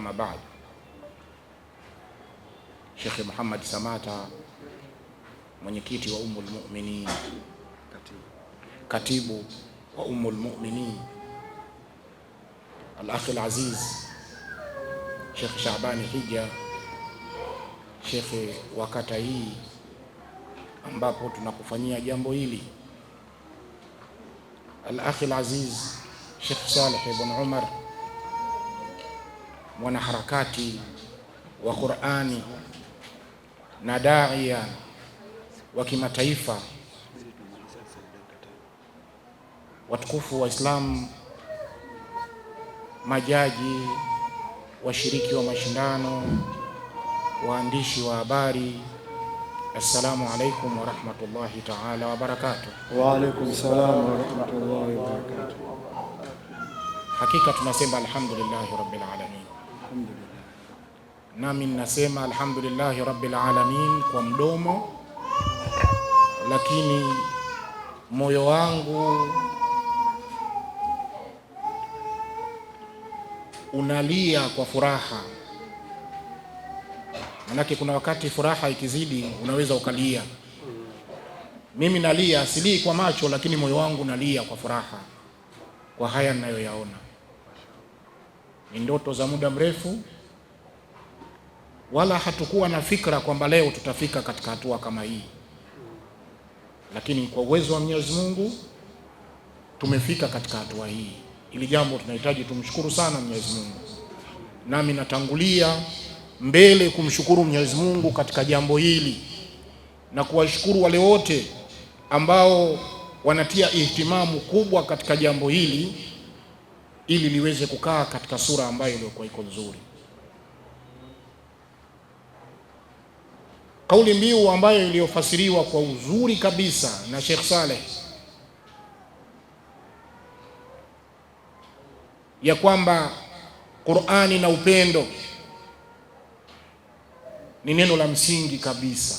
Amma ba'd. Sheikh Muhammad Samata, mwenyekiti wa Ummul Mu'minin, katibu wa Ummul Mu'minin, al-akhi al-aziz Sheikh Shabani Hija, shekhe wa kata hii ambapo tunakufanyia jambo hili, al-akhi al-aziz Sheikh Saleh ibn Umar, mwanaharakati wa Qur'ani na daia wa kimataifa, watukufu wa Islam, majaji, washiriki wa mashindano, waandishi wa habari, assalamu alaikum wa rahmatullahi taala wa barakatuh. Wa alaikum salam wa rahmatullahi wa barakatuh. Hakika tunasema alhamdulillahi rabbil alamin. Alhamdulillah. Nami ninasema alhamdulillahi rabbil alamin kwa mdomo, lakini moyo wangu unalia kwa furaha. Manake kuna wakati furaha ikizidi unaweza ukalia. Mimi nalia, silii kwa macho, lakini moyo wangu nalia kwa furaha kwa haya ninayoyaona. Ni ndoto za muda mrefu, wala hatukuwa na fikra kwamba leo tutafika katika hatua kama hii, lakini kwa uwezo wa Mwenyezi Mungu tumefika katika hatua hii. Ili jambo tunahitaji tumshukuru sana Mwenyezi Mungu, nami natangulia mbele kumshukuru Mwenyezi Mungu katika jambo hili na kuwashukuru wale wote ambao wanatia ihtimamu kubwa katika jambo hili ili liweze kukaa katika sura ambayo iliyokuwa iko nzuri. Kauli mbiu ambayo iliyofasiriwa kwa uzuri kabisa na Sheikh Saleh ya kwamba Qur'ani na upendo ni neno la msingi kabisa,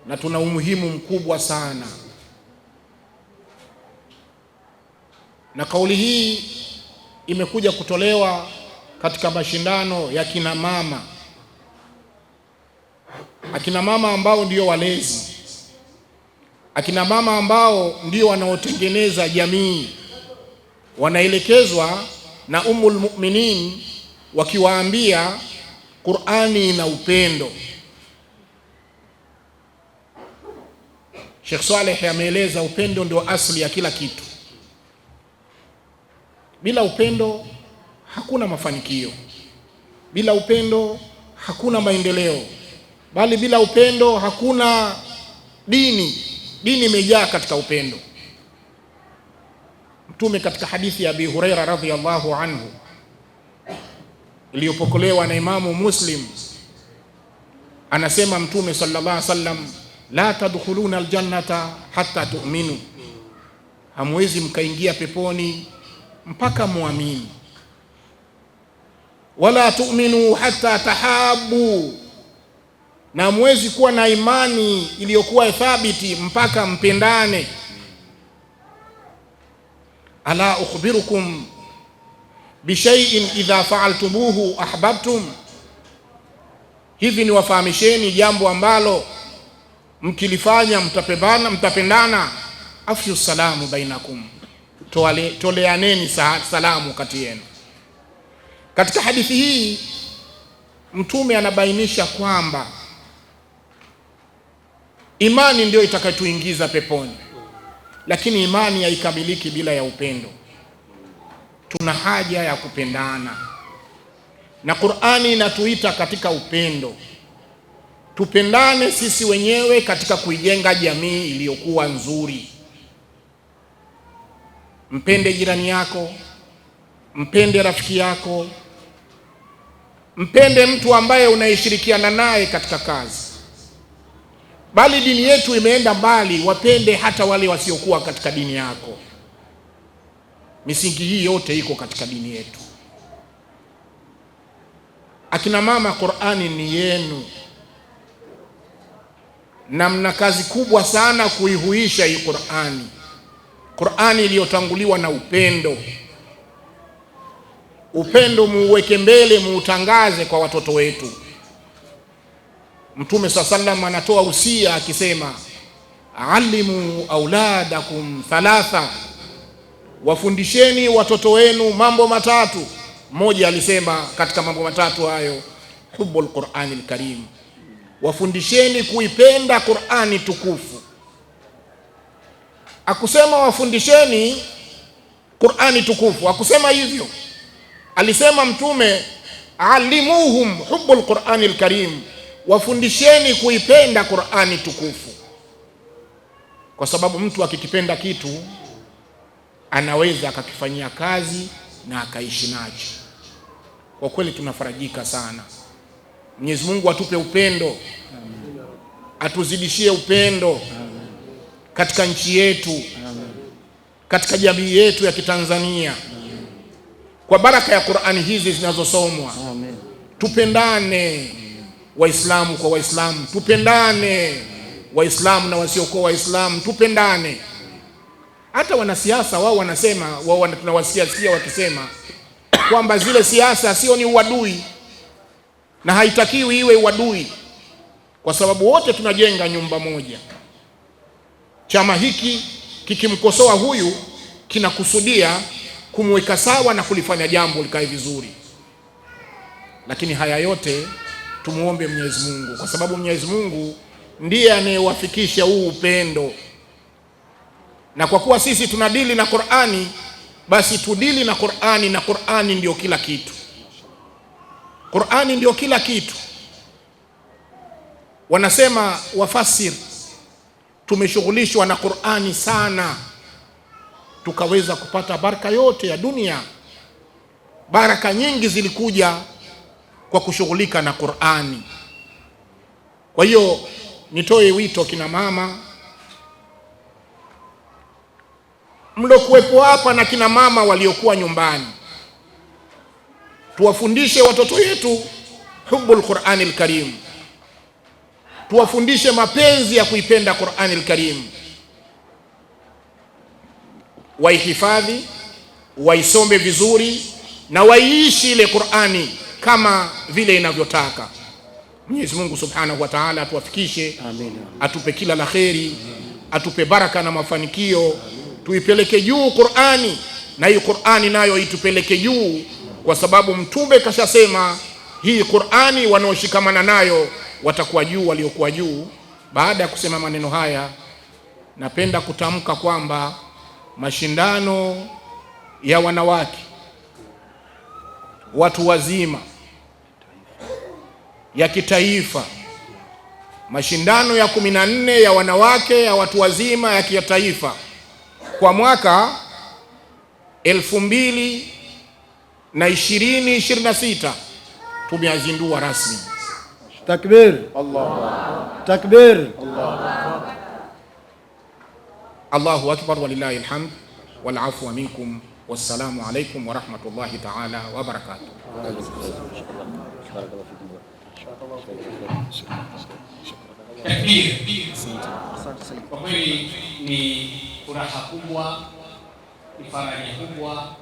na tuna umuhimu mkubwa sana, na kauli hii imekuja kutolewa katika mashindano ya kina mama, akina mama ambao ndio walezi, akina mama ambao ndio wanaotengeneza jamii, wanaelekezwa na Ummul Mu'minin wakiwaambia Qur'ani ina upendo. Sheikh Saleh ameeleza upendo ndio asili ya kila kitu. Bila upendo hakuna mafanikio, bila upendo hakuna maendeleo, bali bila upendo hakuna dini. Dini imejaa katika upendo. Mtume katika hadithi ya Abi Huraira radhiyallahu anhu iliyopokelewa na Imamu Muslim anasema Mtume sallallahu alaihi wasallam, la tadkhuluna aljannata hatta tu'minu, hamwezi mkaingia peponi mpaka muamini. Wala tu'minu hatta tahabu, na hamwezi kuwa na imani iliyokuwa thabiti mpaka mpendane. Ala ukhbirukum bishaiin idha faaltumuhu ahbabtum, hivi niwafahamisheni jambo ambalo mkilifanya mtapendana, mtapendana. Afshu salamu bainakum, toleaneni salamu kati yenu. Katika hadithi hii Mtume anabainisha kwamba imani ndio itakayotuingiza peponi, lakini imani haikamiliki bila ya upendo. Tuna haja ya kupendana, na Qur'ani inatuita katika upendo. Tupendane sisi wenyewe katika kuijenga jamii iliyokuwa nzuri. Mpende jirani yako, mpende rafiki yako, mpende mtu ambaye unaishirikiana naye katika kazi. Bali dini yetu imeenda mbali, wapende hata wale wasiokuwa katika dini yako. Misingi hii yote iko katika dini yetu. Akina mama, Qur'ani ni yenu na mna kazi kubwa sana kuihuisha hii Qur'ani, Qur'ani iliyotanguliwa na upendo. Upendo muuweke mbele, muutangaze kwa watoto wetu. Mtume swalla sallam anatoa usia akisema, alimu auladakum thalatha, wafundisheni watoto wenu mambo matatu. Mmoja alisema katika mambo matatu hayo, hubbul Qur'anil Karim, wafundisheni kuipenda Qur'ani tukufu. Akusema wafundisheni Qur'ani tukufu, akusema hivyo. Alisema Mtume, alimuhum hubbul Qur'anil Karim, wafundisheni kuipenda Qur'ani tukufu. Kwa sababu mtu akikipenda kitu anaweza akakifanyia kazi na akaishi nacho. Kwa kweli tunafarajika sana. Mwenyezi Mungu atupe upendo, atuzidishie upendo katika nchi yetu, katika jamii yetu ya Kitanzania, kwa baraka ya Qur'ani hizi zinazosomwa. Tupendane Waislamu kwa Waislamu, tupendane Waislamu na wasiokuwa Waislamu, tupendane. Hata wanasiasa wao wanasema, wao tunawasikia sikia wakisema kwamba zile siasa sio ni uadui, na haitakiwi iwe uadui, kwa sababu wote tunajenga nyumba moja. Chama hiki kikimkosoa huyu kinakusudia kumweka sawa na kulifanya jambo likae vizuri. Lakini haya yote tumuombe Mwenyezi Mungu, kwa sababu Mwenyezi Mungu ndiye anayewafikisha huu upendo. Na kwa kuwa sisi tunadili na Qur'ani, basi tudili na Qur'ani, na Qur'ani ndio kila kitu. Qur'ani ndio kila kitu. Wanasema wafasir, tumeshughulishwa na Qur'ani sana, tukaweza kupata baraka yote ya dunia. Baraka nyingi zilikuja kwa kushughulika na Qur'ani. Kwa hiyo nitoe wito kina mama mlokuwepo hapa na kina mama waliokuwa nyumbani, tuwafundishe watoto wetu hubbul Qur'anil Karim, tuwafundishe mapenzi ya kuipenda Qur'anil Karim, waihifadhi, waisome vizuri na waiishi ile Qur'ani kama vile inavyotaka. Mwenyezi Mungu Subhanahu wa Ta'ala atuwafikishe, atupe kila la kheri, atupe baraka na mafanikio, tuipeleke juu Qur'ani, na hii Qur'ani nayo itupeleke juu, kwa sababu Mtume kashasema hii Qur'ani wanaoshikamana nayo watakuwa juu waliokuwa juu. Baada ya kusema maneno haya, napenda kutamka kwamba mashindano ya wanawake watu wazima ya kitaifa, mashindano ya 14 ya wanawake ya watu wazima ya kitaifa kwa mwaka 2026 tumeyazindua rasmi. Takbir! Allah! Takbir! Allah! Allahu akbar, walillahi alhamd wal afwa minkum, wassalamu alaykum wa rahmatullahi ta'ala wa barakatuh. Takbir! Kwa kweli ni furaha kubwa, ni faraja kubwa,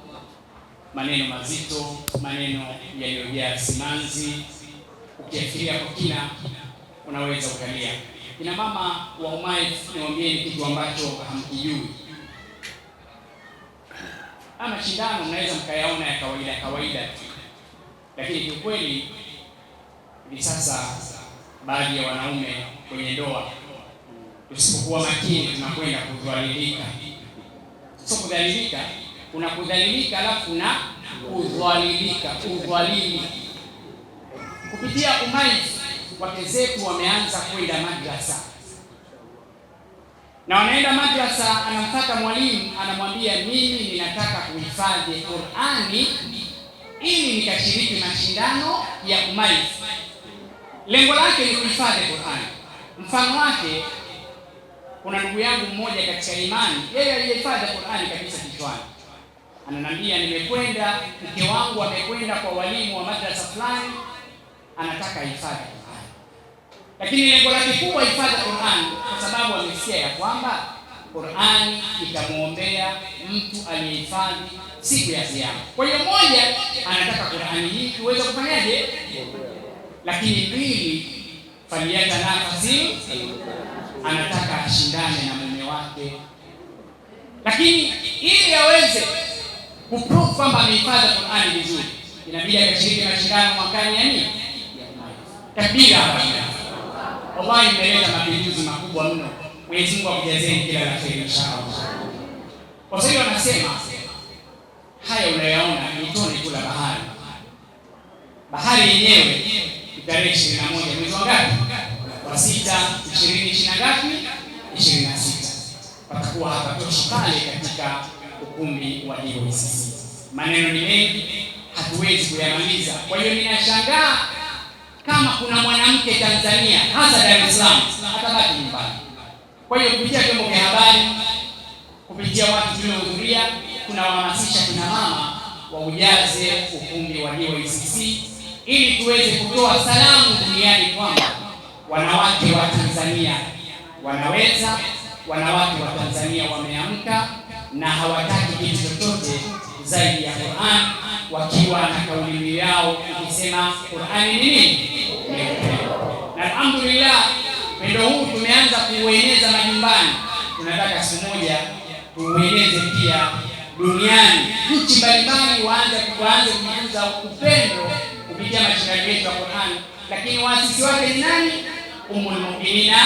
maneno mazito, maneno yaliyojaa simanzi. Ukiafikiria kwa kina unaweza ukalia. Kina mama wa UMAIF, niwaambieni kitu ambacho hamkijui. Ama mashindano mnaweza mkayaona ya kawaida kawaida tu, lakini kiukweli hivi sasa baadhi ya wanaume kwenye ndoa, tusipokuwa makini tunakwenda kudhalilika. Sio kudhalilika, kuna kudhalilika alafu na kudhalilika, kudhalili. Kupitia UMAIF wake zetu wameanza kwenda madrasa, na wanaenda madrasa, anamtaka mwalimu, anamwambia mimi ninataka kuhifadhi Qur'ani ili nikashiriki mashindano ya UMAIF. Lengo lake ni kuhifadhi Qur'ani. Mfano wake, kuna ndugu yangu mmoja katika imani, yeye alihifadhi Qur'ani kabisa kichwani. Ananiambia nimekwenda, mke wangu amekwenda kwa walimu wa madrasa fulani, anataka hifadhi Qur'ani. Lakini lengo lake kubwa hifadhi Qur'ani kwa sababu amesikia ya kwamba Qur'ani itamuombea mtu aliyehifadhi siku ya Kiyama. Kwa hiyo mmoja anataka Lakini pili, falyatanafasi, anataka ashindane na mume wake, lakini ili aweze kuprove kwamba amehifadhi Qur'ani vizuri, inabidi akashiriki mashindano mwakani ya nini? Takbira hapa. Wallahi, mmeleta mapinduzi makubwa mno. Mwenyezi Mungu akujazeni kila la kheri inshallah. Waswahili wanasema haya unayaona ni tone tu la bahari. Bahari yenyewe ni tarehe 21 mwezi wa ngapi? Wa 6, 20 ngapi? 26. Patakuwa hapatoshi pale katika ukumbi wa DOCC. Maneno ni mengi, hatuwezi kuyamaliza. Kwa hiyo ninashangaa kama kuna mwanamke Tanzania, hasa Dar es Salaam, atabaki nyumbani. Kwa hiyo kupitia vyombo vya habari, kupitia watu tuliohudhuria, tunawahamasisha kina mama waujaze ukumbi wa DOCC ili tuweze kutoa salamu duniani kwamba wanawake wa Tanzania wanaweza, wanawake wa Tanzania wameamka na hawataki kitu chochote zaidi ya Qur'an, wakiwa na kauli mbiu yao ikisema Qur'ani ni nini? Ni upendo. Na alhamdulillah, upendo huu tumeanza kuueneza majumbani. Tunataka siku moja tuueneze pia duniani, nchi mbalimbali waanze kujifunza upendo kupitia mashindano yetu ya Qur'an. Lakini waasisi wake ni nani? Ummul Mu'minina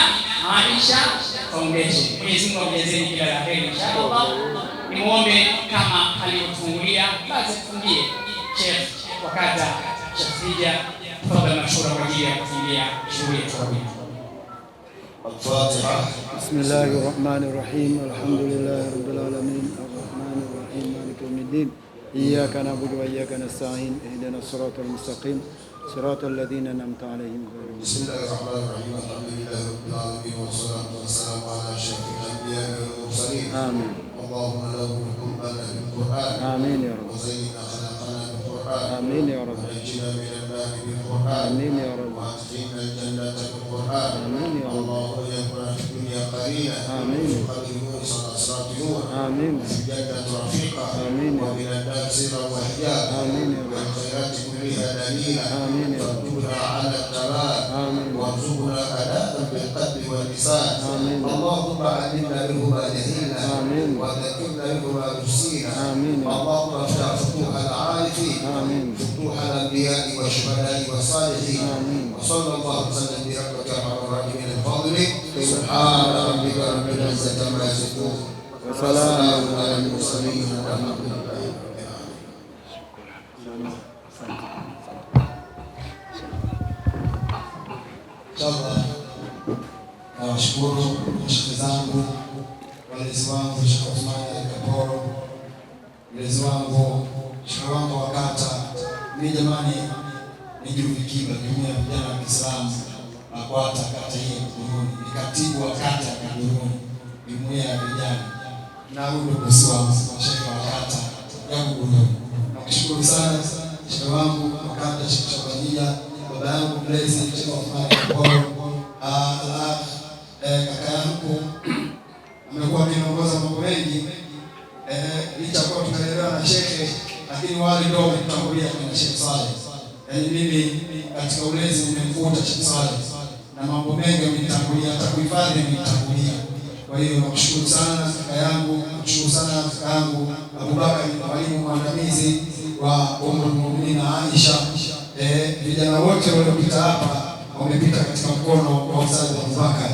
Aisha Foundation. Mwenyezi Mungu akujazeni kila la heri inshallah. Nimuombe kama alivyotufungulia basi tufungie Sheikh wakata Sheikh Sija, tafadhali mashura kwa ajili ya kufungia shughuli yetu. Al-Fatiha. Bismillahir Rahmanir Rahim. Alhamdulillahi Rabbil Alamin. Arrahmanir Rahim. Maliki Yawmiddin. Iyyaka na'budu wa iyyaka nasta'in. Ihdinas siratal mustaqim. Siratal ladzina an'amta 'alaihim ghairil maghdubi. Bismillahir Rahmanir Rahim. Alhamdulillahi Rabbil Alamin wassalatu wassalamu ala ashrafil anbiya'i wal mursalin. Amin. Allahumma lahu qur'ana bil Qur'an. Amin ya Rabb. Wa zayyina khalaqana bil Qur'an. Amin ya Rabb. Wa najjina minan nar bil Qur'an. Amin ya Rabb. Wa adkhilna al-jannata bil Qur'an. Amin ya Rabb. Allahumma ij'alna fid dunya qarina. Amin. Fi qalbi Musa asrati nur. Amin. Fi jannati rafiqa. Amin. Wa min an-nar sira wa hijab. Amin ya Rabb. Wal khairati kulliha dalila. Amin ya Rabb. Warzuqna 'ala al-kamal. Amin. Warzuqna ada'an bil qalbi wal lisan. Amin. Allahumma 'allimna minhu ma jahilna. Amin. Wa dhakkirna minhu ma nusina. Amin. Allahumma افتح فتوح العارفين. Amin. فتوح الأنبياء والشهداء والصالحين. آمين. وصلى الله وسلم برحمة أرحم الراحمين الفاضل. سبحان ربك رب العزة عما يصفون وسلام على المرسلين والحمد لله رب العالمين. Inshallah, nawashukuru mashehe zangu, walezi wangu Sheikh Othman Ali Kaporo, mlezi wangu, shehe wangu wa kata. Mimi jamani ni Juvi Kiba, jumuiya ya vijana wa Kiislamu BAKWATA kata hii ya Buguruni, ni katibu wa kata ya Buguruni, jumuiya ya vijana, na huyu ndio bosi wangu, shehe wa kata ya Buguruni. Nakushukuru sana shehe wangu wa kata, Sheikh Shabania, baba yangu mlezi Sheikh Othman Kaporo, kaka yangu amekuwa akiongoza mambo mengi, licha kuwa tunaelewa na shekhe, lakini wale ndio wametangulia kina Sheikh Saleh. Yaani mimi katika ulezi nimemkuta Sheikh Saleh na mambo mengi amenitangulia, hata kuhifadhi amenitangulia. Kwa hiyo nakushukuru sana kaka yangu, nakushukuru sana kaka yangu Abubakar, mwalimu mwandamizi wa Ummul Mu'minin Aisha. Vijana wote waliopita hapa wamepita katika mkono wa mzazi Abubakar.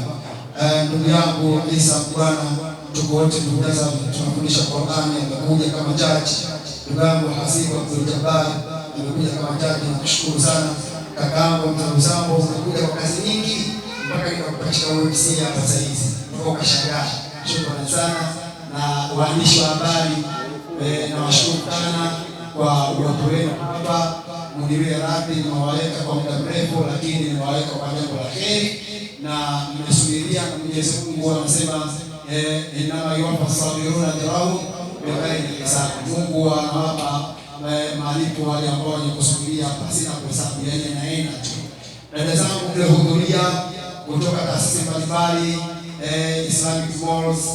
Ndugu yangu Isa Bwana, tuko wote ndugu tunafundisha Qur'ani, amekuja kama jaji. Ndugu yangu Hasibu Abdul Jabbar amekuja kama jaji, nakushukuru sana. Kaka yangu Mzambo umekuja kwa kazi nyingi mpaka nikakupachika UFC hapa sasa hizi, mpaka ukashangaa. Shukrani sana na waandishi wa habari, nawashukuru sana kwa uwepo wenu hapa. Muniwie radhi, nimewaweka kwa muda mrefu, lakini nimewaweka kwa jambo la kheri na mmesubiria, na Mwenyezi Mungu anasema innama yuwaffa sabiruna ajrahum bighairi hisab. Mungu anawapa malipo wale ambao wenye kusubiria pasina kuhesabu, yaani anaenda tu. Dada zangu mliohudhuria kutoka taasisi mbalimbali, Islamic Malls,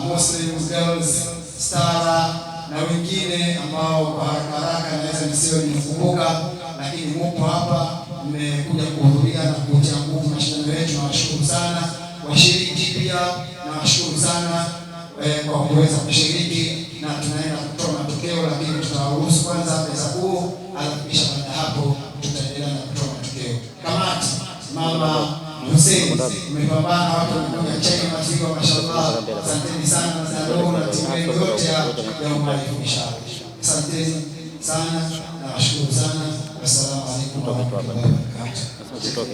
Muslim Girls, Stara na wengine ambao kwa haraka haraka naweza nisiwe nimekumbuka, lakini mupo hapa. Mmekuja kuhudhuria na kutia nguvu mashindano yetu, nawashukuru sana. Washiriki pia nawashukuru sana kwa kuweza kushiriki, na tunaenda kutoa matokeo, lakini tutawaruhusu kwanza meza kuu, alafu kisha baada hapo tutaendelea na kutoa matokeo. Kamati, Mama Hussein, mmepambana, watu wamekunywa chai maziwa, mashallah. Asanteni sana na timu yenu yote ya Umaifu inshallah. Asanteni sana, nawashukuru sana. Wassalamu alaikum warahmatullahi wabarakatuh. Tutoke.